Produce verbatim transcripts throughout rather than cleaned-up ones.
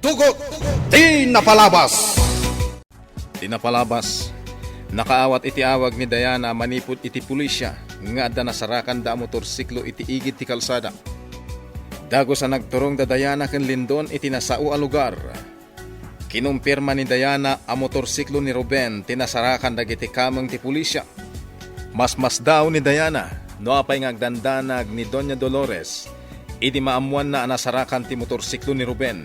Tugot ti napalabas. Ti napalabas, nakaawat iti awag ni Diana manipud iti pulisya nga adda nasarakanda a motorsiklo iti igid ti kalsada. Dagus a nagturong da Diana ken Lindon iti nasao a lugar. Kinumpirma ni Diana a motorsiklo ni Ruben ti nasarakan dagiti kameng ti pulisya. Masmasdaaw ni Diana no apay nga agdandanag ni Doña Dolores idi maammoanna a nasarakan ti motorsiklo ni Ruben.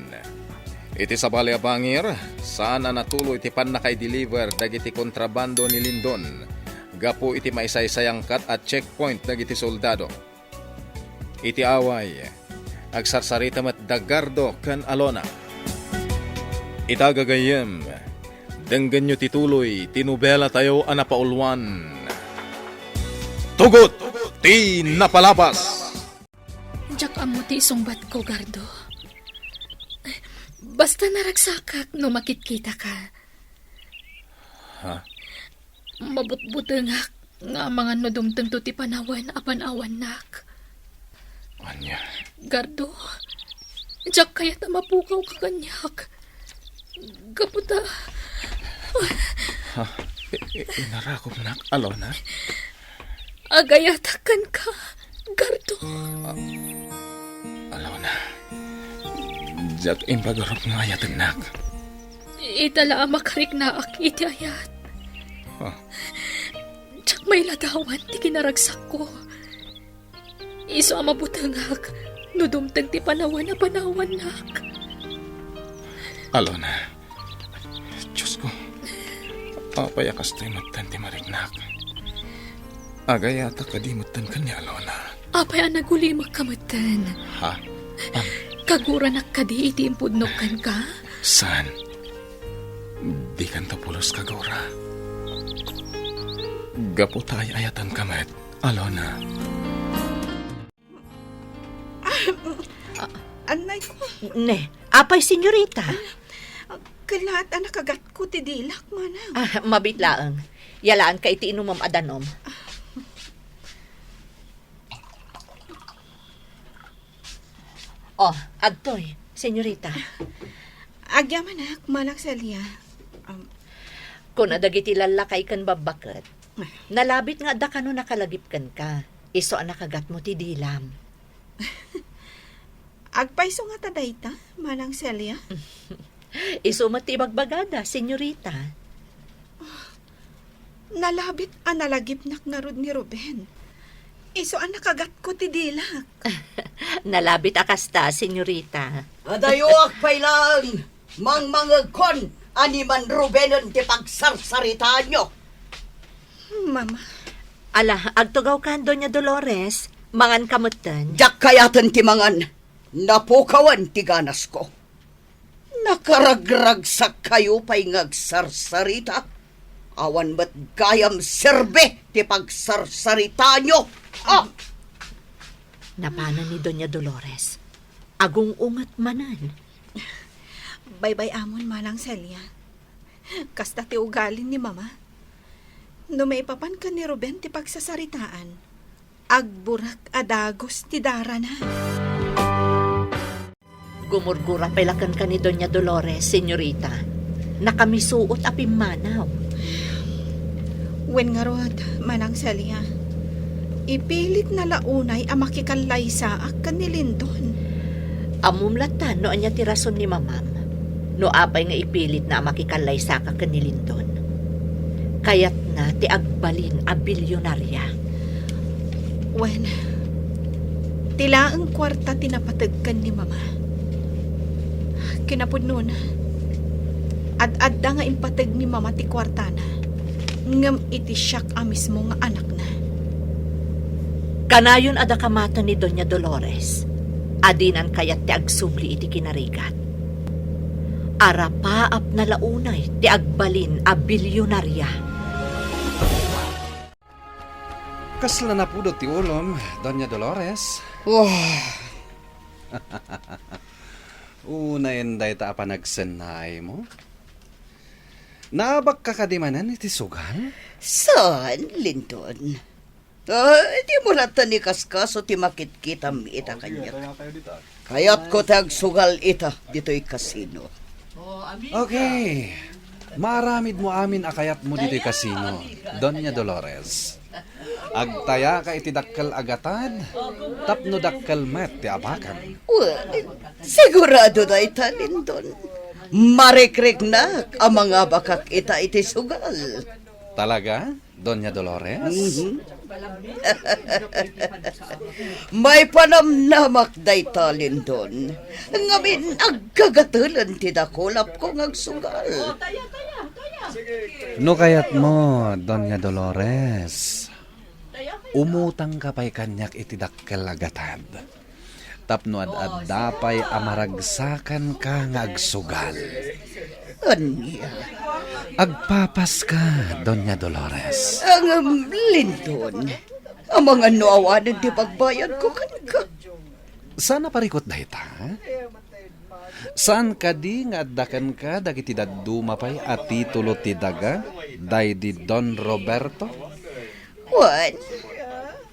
Iti sabali a bangir, saan a natuloy ti pannakaideliver dagiti kontrabando ni Lindon gapu iti maisaysayangkat a checkpoint dagiti soldado. Iti away, agsarsarita met da Gardo ken Alona. Ita gagayyem, denggenyo ti tuloy ti nobela tayo a napauluan. Tugot ti napalabas! Diak ammo ti isungbatko, Gardo. Basta naragsakak no makitkitaka. Ha? Mabutbutengak nga amangan no dumtengto ti panawen a panawannak. Ania? Gardo, diak kayat a mapukawka kaniak. Gapu ta... Ha? I-, i-, inarakupnak, Alona? Agayatak kenka, Gardo. Ah, Alona, diak impagarop nga ayatennak. Ita la a makariknaak iti ayat. Ah. Diak mailadawan ti kinaragsakko. Isu a mabutengak no dumteng ti panawen a panawannak. Alona, Diosko, apay a kastoy metten ti mariknak? Agayatak kadi metten ken ni Alona? Apay a nagulimekka metten? Ha? Am- Kaguranak kadi iti impudnok kenka? Saan? Dikanto pulos kagura. Gapu ta ay-ayatenka met, Alona. Ah, annay ko. Ne, apay, senyorita? Kalaat a nakagatko ti dilak, manang. Ah, mabiit laeng. Yalaanka iti inumem a danum. Oh, adtoy, senyorita. Agyamanak, Manang Celia. Um, Kuna dagiti lallakay ken babbaket, nalabit nga adda kano nakalagip kenka, isu a nakagatmo ti dilam. Agpayso ngata dayta, Manang Celia? Isu met ti ibagbagada, senyorita. Nalabit a nalagipnak ngarud ni Ruben. Isu a nakagatko ti dilak. Nalabit a kasta, senyorita. Adayoak pay laeng, mangmangegkon a ni Manrubenen ti pagsarsaritaanyo. Mama. Ala, agtugawkan, Doña Dolores. Manganka metten. Diak kayaten ti mangan. Napukawan ti ganasko. Nakaragragsakkayo pay nga agsarsarita. Awan met gayam serbi ti pagsarsaritaanyo. Ah! Napanen ni Doña Dolores. Agung-unget manen. Baybay-amon, Manang Celia. Kasta ti ugali ni Mama. No maipapan ken ni Ruben ti pagsasaritaan, agburak a dagus ti darana. Gumurgura pay la kenka ni Doña Dolores, senyorita. Nakamisuot a pimmanaw. Wen ngarud, Manang Celia, ipilitna la unay a makikallaysaak ken ni Lindon. Ammom latta no ania ti rason ni Mamam, no apay nga ipilitna a makikallaysaka ken ni Lindon. Kayatna ti agbalin a bilionaria. Wen, ti laeng kuarta ti napateg ken ni Mama. Kinapudnona, ad-adda nga impateg ni Mama ti kuartana, ngem iti siak a mismo nga anakna. Kanayon a dakamaten ni Doña Dolores a dinan kayat ti agsubli iti kinarigat. Arapaapna la unay ti agbalin a bilionaria. Kasla napudot ti ulom, Doña Dolores? Wah! Unayen dayta a panagsennaaymo? Naabakka kadi manen iti sugal? Saan, Lindon? Ah, dimo latta ni kaskaso ti makitkitam ita kaniak. Kayatko ti agsugal ita ditoy kasino. Okay. Maaramidmo amin a kayatmo ditoy kasino, Doña Dolores. Agtayaka iti dakkel a gatad, tapno dakkel met ti abakam. Well, sigurado dayta, Lindon. Marikriknak a mangabakak ita iti sugal. Talaga, Doña Dolores? Mhm. Maipanamnamak dayta, Lindon. Ngamin, agkagatelen ti dakulapko nga agsugal. No kayatmo, Doña Dolores, umutangka pay kaniak iti dakkel a gatad. Tapno ad-adda pay a maragsakanka nga agsugal. Ania? Agpapaska, Doña Dolores. Ngem, Lindon, amangan no awanen ti pagbayadko kenka. Saan a parikut dayta? Saan kadi nga adda kenka dagiti dadduma pay a titulo ti daga, daydi Don Roberto? Wen,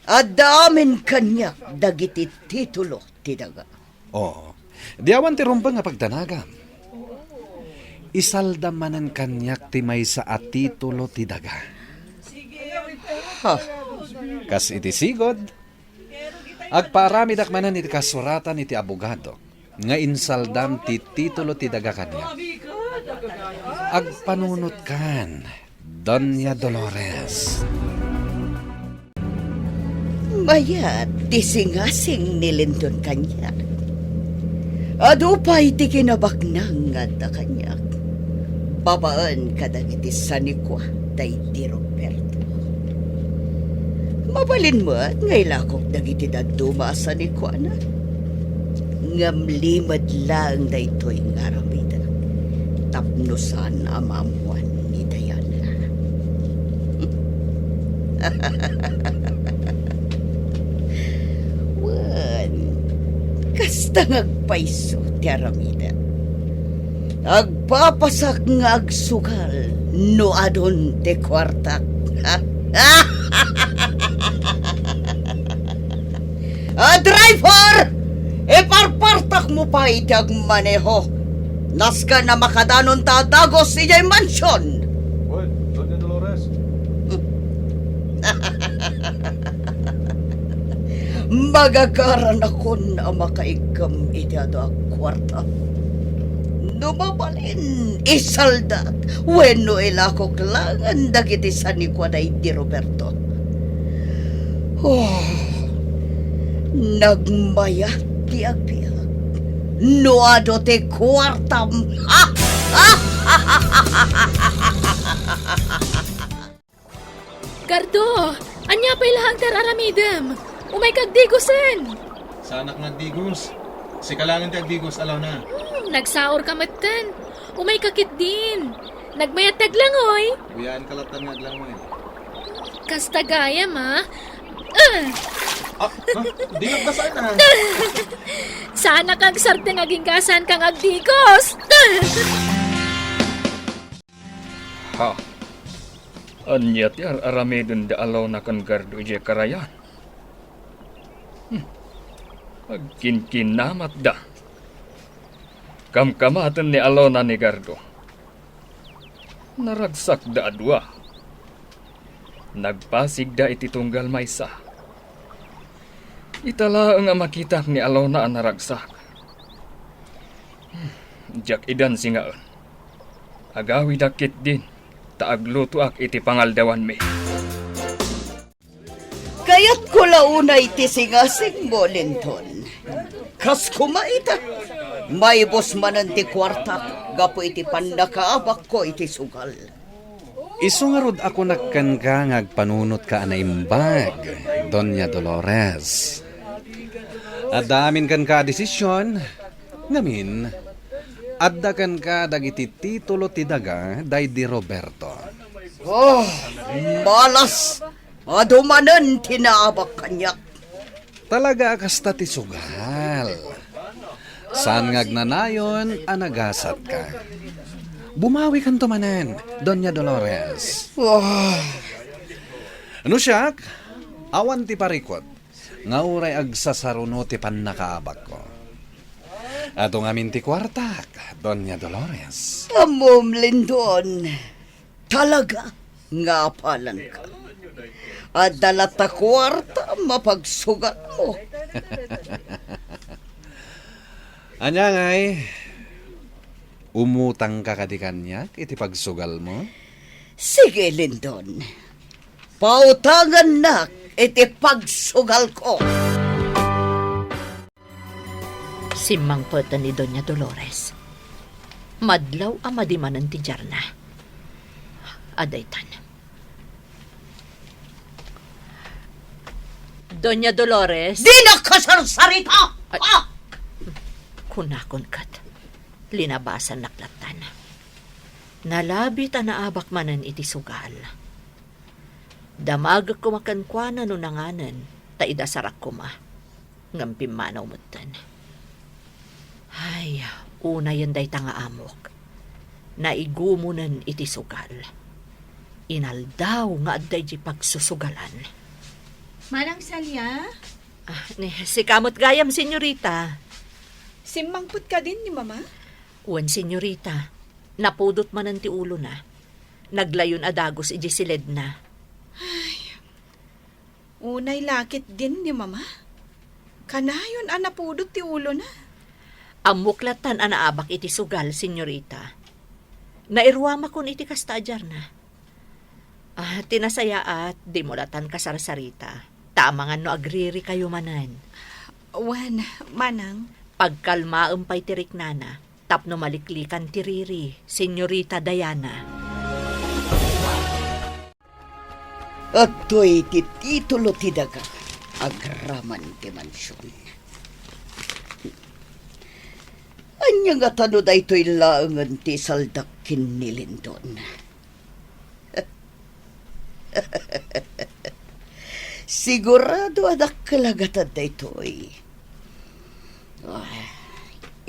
adda amin kaniak dagiti titulo ti daga. Oo. Di awan ti rumbeng a pagdanagam. Isaldam manen kaniak ti maysa a titulo ti daga. Ha. Kas iti sigud, agpaaramidak manen iti kasuratan iti abogado nga insaldam ti titulo ti daga kaniak. Agpanunotkan, Doña Dolores. Mayat ti singasing ni Lindon kaniak. Adu pay ti kinabaknang nga adda kaniak. Babaen kadagiti sanikua daydi Roberto. Mabalin met nga ilakok dagiti dadduma a sanikuana. Ngem limed laeng daytoy nga aramidek tapno saan a maammoan ni Diana. Wen, kasta nga agpayso ti aramidek. Agpapasak nga agsugal no adun ti kuartak. A driver! Iparpartakmo pay ti agmaneho. Nasken a makadanonta a dagus idiay mansion. Wen, Doña Dolores. Magagaranakon a makaiggem iti adu a kuarta. No mabalin, isaldak wenno ilakok laengen dagiti sanikua daydi Roberto. Oh, nagmayat ti agbiag. No adu ti kuartam. Gardo, ania pay laeng ti ar-aramidem? Umayka agdigosen! Saanak nga agdigos. Sika laengen ti agdigos, Alona. Hmm, nagsaorka metten. Umayka ketdin. Nagmayat ti aglangoy. Uyaenka latta nga aglangoy. Kasta gayam, a. Ah! Ah, ha? Di nagbasaen, a. Saanak nga agsardeng agingga saanka nga agdigos. Ha? Ania ti ar-aramiden da Alona ken Gardo idiay karayan? Hmm. Agkinkinamatda. Kamkamaten ni Alona ni Gardo. Naragsakda a dua. Nagpasigda iti tunggal maysa. Ita laeng a makitak ni Alona a naragsak. Hmm, diak idansingaen. Agawidak ketdin, ta aglutoak iti pangaldawanmi. Kayatko la unay ti singasingmo, Lindon. Kas koma ita, maibus manen ti kuartak gapu iti pannakaabakko iti sugal. Isu ngarud a kunak kenka nga agpanunotka a naimbag, Doña Dolores. Adda amin kenka a desisyon, ngamin, adda kenka dagiti titulo ti daga daydi Roberto. Oh, malas! Adu manen ti naabak kaniak. Talaga a kasta ti sugal. Saan nga agnanayon a nagasatka. Bumawikanto manen, Doña Dolores. Ah. No siak, awan ti parikut nga uray agsasaruno ti pannakaabakko. Adu ngamin ti kuartak, Doña Dolores. Ammom, Lindon, talaga nga apalanka. Adda latta kuarta a mapagsugalmo. Ania ngay, umutangka kadi kaniak iti pagsugalmo? Sige, Lindon. Pautangannak iti pagsugalko. Simmangpeten ni Doña Dolores. Madlaw a madi manen ti diarna. Adaytan. Doña Dolores? Dinak kasarsarita! Ay, ah! Kunakon ket, linabasannak lattan. Nalabit a naabak manen iti sugal. Damagek koma kenkuana no nanganen, ta idasarak koma. Ngem pimmanaw metten. Ay, unayen dayta nga amok. Naigumonen iti sugal. Inaldaw nga adda idiay pagsusugalan. Manang Salia? Ah, ni, sika met gayam, senyorita. Simmangpet kadin ni Mama? Wen, senyorita. Napudot manen ti ulona. Naglayon a dagus idiay siledna. Ay, unay lakit din ni Mama? Kanayon a napudot ti ulona? Ammok lattan a naabak iti sugal, senyorita. Nairuamakon iti kasta a diarna. Ah, ti nasayaat, dimo lattan kasarsarita. Ta amangan no agririkayo manen. Wen, manang. Pagkalmaem pay ti riknana. Tapno maliklikan ti riri, Senyorita Diana. Adtoy ti titulo ti daga agraman ti mansion. Ania ngata no daytoy laengen ti isaldak ken ni Lindon? Sigurado a dakkel a gatad daytoy. Ah,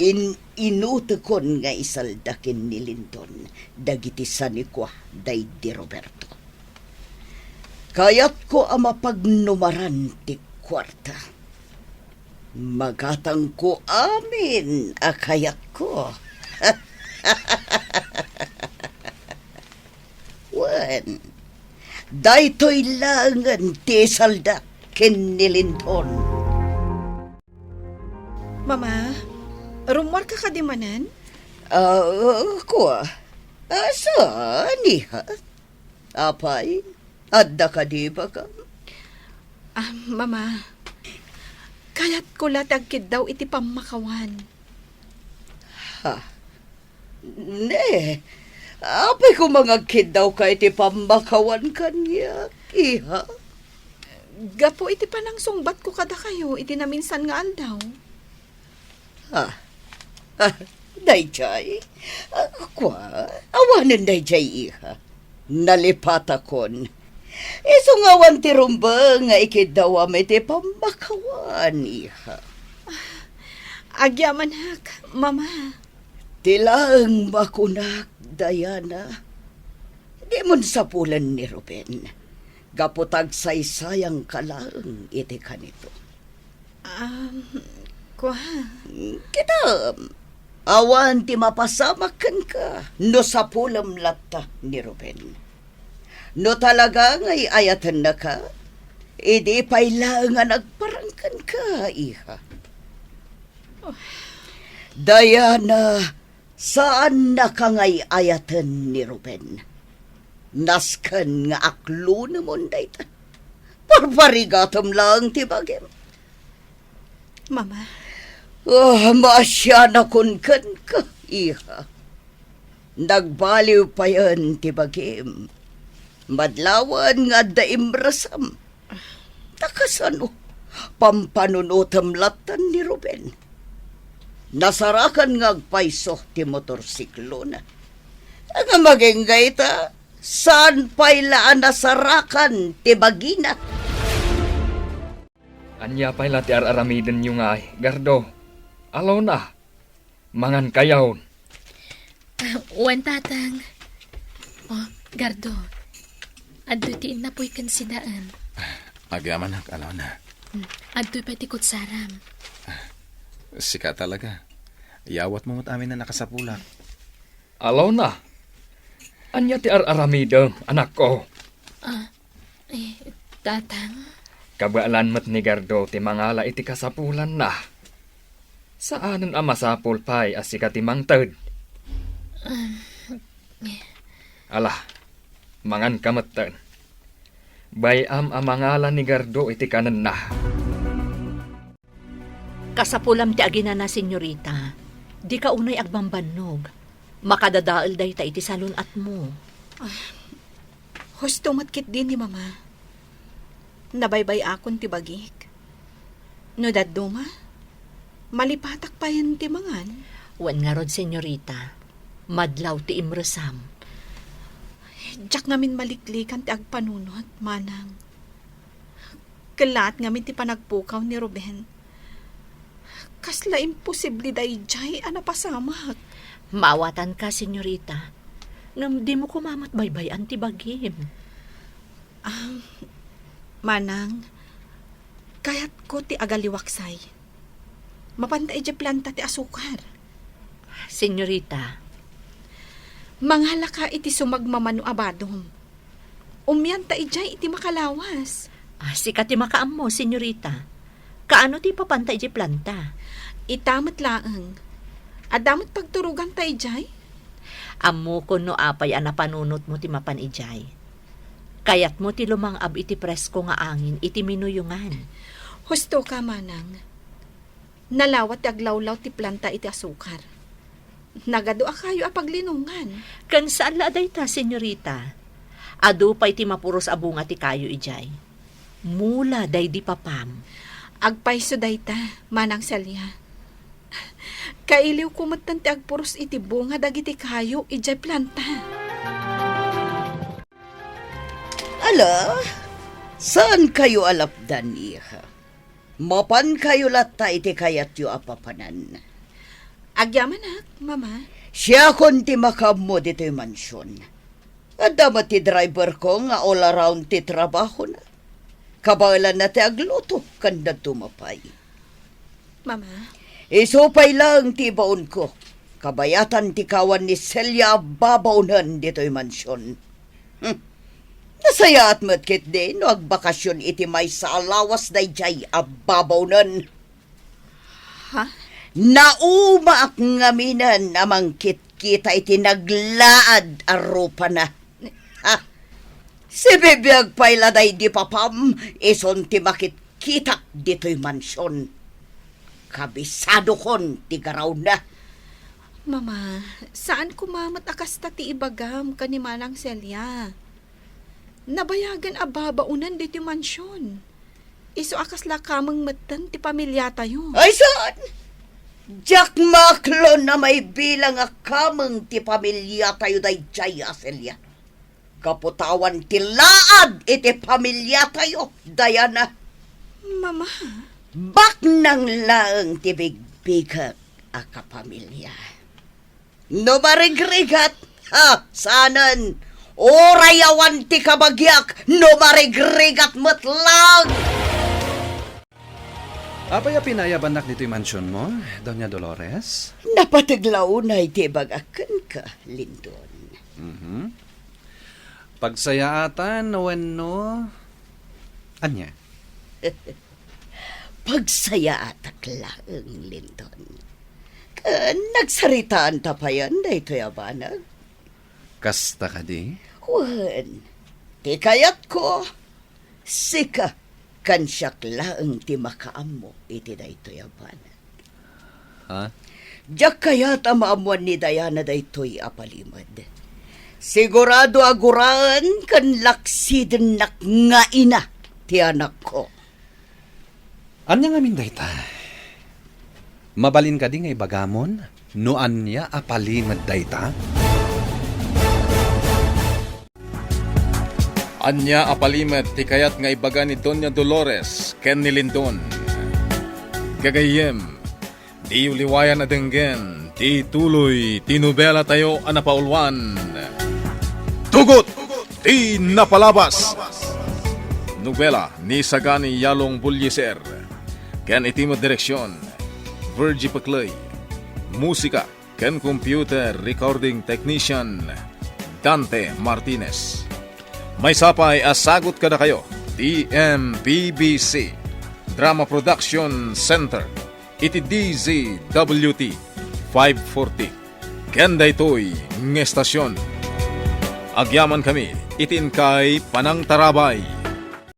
in-, inutekon nga isalda ken ni Lindon dagiti sanikua daydi Roberto. Kayatko a mapagnumaran ti kuarta. Magatangko amin a kayatko. Wen, daytoy laengen ti isaldak ken ni Lindon. Mama, rummuarka kadi manen? Ah, kua. Ah, saan, iha? Apay, adda kadi ibagam? Ah, Mama, kayatko la ti agkiddaw iti pammakawan. Ha? Ne, apay koma nga agkiddawka iti pammakawan kaniak, iha? Gapu iti panangsungbatko kadakayo iti naminsan nga aldaw. Ah, ah, daydiay? Ah, kua, awanen daydiay, iha. Nalipatakon. Isu nga awan ti rumbeng nga ikiddawam iti pammakawan, iha. Agyamanak, Mama. Ti laeng makunak, Diana, dimon sapulen ni Ruben, gapu ta agsaysayangka laeng iti kanito. Um, kua? Kitam, awan ti mapasamak kenka no sapulem latta ni Ruben. No talaga nga ay-ayatennaka, idi pay laeng a nagparang kenka, iha. Oh. Diana, saannaka nga ay-ayaten ni Ruben. Nasken nga aklunemon dayta. Parparigatem laeng ti bagim. Mama. Ah, maasianakon kenka, iha. Nagbaliw payen ti bagim. Madlawan nga adda imrasam. Ta kasano? Pampanunotem lattan ni Ruben. Nasarakan nga agpayso ti motorsiklona. Nga maginggay ta, saan pay la a nasarakan ti bagina? Ania pay la ti ar-aramidenyo ngay, Gardo? Alona, mangankayon. Ah, wen, Tatang. Oh, Gardo. Adtoy ti innapoy ken sidaen. Agyamanak, Alona. Hmm, adtoy pay ti kutsaram. Sika talaga. Iyawatmo met amin a nakasapulak. Alona, ania ti ar-aramidem, anakko? Ah, eh, Tatang? Kabaelan met ni Gardo ti mangala iti kasapulanna. Saanen a masapul pay a sika ti mangted. Um, eh. Ala, manganka metten. Bay-am a mangala ni Gardo iti kanenna. Kasapulam ti aginana, senyorita. Dika unay agbambannog. Makadadael dayta iti salun-atmo. Ah, husto met ketdi ni Mama. Nabaybay-akon ti bagik. No dadduma, malipatak payen ti mangan. Wen ngarud, senyorita. Madlaw ti imresam. Diak ngamin maliklikan ti agpanunot, manang. Kellaat ngamin ti panagpukaw ni Ruben. Kasla imposible daydiay a napasamak. Maawatanka, senyorita. Ngem dimo koma met baybay-an ti bagim. Ah, manang, kayatko ti agaliwaksay. Mapanta idiay planta ti asukar. Senyorita. Mangalaka iti sumagmamano a badom. Umianta idiay iti makalawas. Ah, sika ti makaammo, senyorita. Kaano ti ipapanta idiay planta? Ita met laeng. Adda met pagturoganta idiay? Ammokon no apay a napanunotmo ti mapan idiay. Kayatmo ti lumang-ab iti presko nga angin iti minuyongan. Husto ka, manang. Nalawat ti aglawlaw ti planta iti asukar. Nagadu a kayo a paglinongan. Ken saan la a dayta, senyorita. Adu pay ti mapuros a bunga ti kayo idiay. Mula daydi papam. Agpayso dayta, Manang Celia. Kailiwko metten ti agpuros iti bunga dagiti kayo idiay planta. Ala, saan kayo a lapdan, iha? Mapan kayo latta iti kayatyo a papanan. Agyamanak, Mama. Siakon ti makaammo ditoy mansion. Adda met ti driver ko nga all around ti trabahona. Kabaelanna ti agluto ken dadduma pay. Mama. Isu pay laeng ti ibaonko. Kabayatan ti kawan ni Celia a babaonen ditoy mansion. Hmm. Nasayaat met ketdi no agbakasyon iti maysa a lawas daydiay a babaonen. Ha? Naumaak ngaminen a mangkitkita iti naglaad a rupana. Ha? Sibibiag pay la daydi papam, isun ti makitkitak ditoy mansion. Kabisadokon ti garawna. Mama, saan koma met a kasta ti ibagam ken ni Manang Celia. Nabayagen a babaonen ditoy mansion. Isu a kasla kameng metten ti pamiliatayo. Ay, saan? Diak maklon a maibilang a kameng ti pamiliatayo daydiay a Celia. Gapu ta awan ti laad iti pamiliatayo, Diana. Mama. Baknang laeng ti bigbigek a kapamilya. No marigrigat, ha, saanen. Uray awan ti kabagiak, no marigrigat met lang. Apay a pinayabannak ditoy mansionmo, Doña Dolores? Napateg la unay ti ibagak kenka, Lindon. Mhm. Pagsayaatan wenno ania? Pagsayaatak laeng, Lindon. Ken nagsaritaanta payen daytoy a banag. Kasta kadi? Wen, ti kayatko, sika ken siak laeng ti makaammo iti daytoy a banag. Ha? Diak kayat a maammoan ni Diana daytoy a palimed. Sigurado a guraen ken laksidennak nga ina ti anakko. Ania ngamin dayta? Mabalin kadi nga ibagamon no ania a palimed dayta? Ania a palimed ti kayat nga ibaga ni Doña Dolores ken ni Lindon? Gagayyem, diyo liwayan a denggen ti tuloy ti nobelatayo a napauluan, Tugot ti Napalabas! Nobela ni Sagani Yalong Bullieser ken iti met direksion, Virgie Pecley. musika, ken computer recording technician, Dante Martinez. Maysa pay a sagut kadakayo ti M P B C Drama Production Center iti D Z W T five forty. Ken daytoy nga estasion, agyaman kami iti inkay panangtarabay.